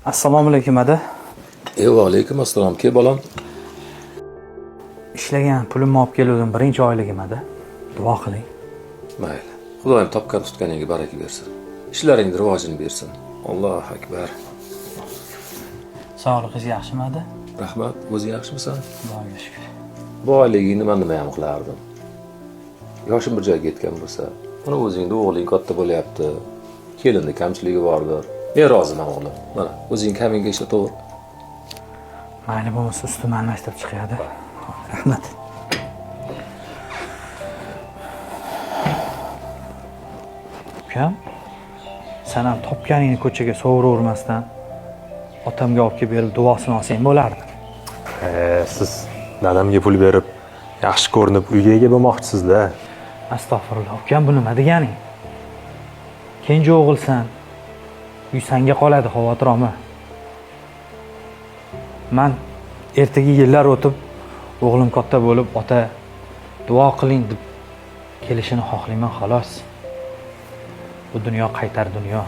Assalomu alaykum, ada. Va alaykum assalom. Kel, bolam. Ishlagan pulimni olib keluvdim, birinchi oyligim, ada. Duo qiling. Mayli. Xudoyim topgan tutganingga baraka bersin. Ishlaringni rivojini bersin. Allohu akbar. Sog'lig'ingiz yaxshimi, ada? Rahmat. O'zing yaxshimisan? Xudoga shukr. Bu oyligingni man nima ham qilardim? Yoshim bir joyga yetgan bo'lsa, uni o'zingni o'g'ling katta bo'lyapti. Kelinni kamchiligi bordir. Men roziman, o'g'lim. Mana, o'zing kamingga ishlataver. Mayli, bo'lmasa ustimni almashtirib chiqay, ada. Rahmat. Ukam, san ham topganingni ko'chaga sovuravermasdan otamga olib kelib berib duosini olsang bo'lardi. Siz dadamga pul berib, yaxshi ko'rinib uyga ega bo'lmoqchisiz-da. Astag'firullah, ukam, bu nima deganing? Kenja o'g'ilsan, uy sanga qoladi, xavotir olma. Man ertaga yillar o'tib o'g'lim katta bo'lib, ota duo qiling deb kelishini xohlayman, xolos. Bu dunyo qaytar dunyo.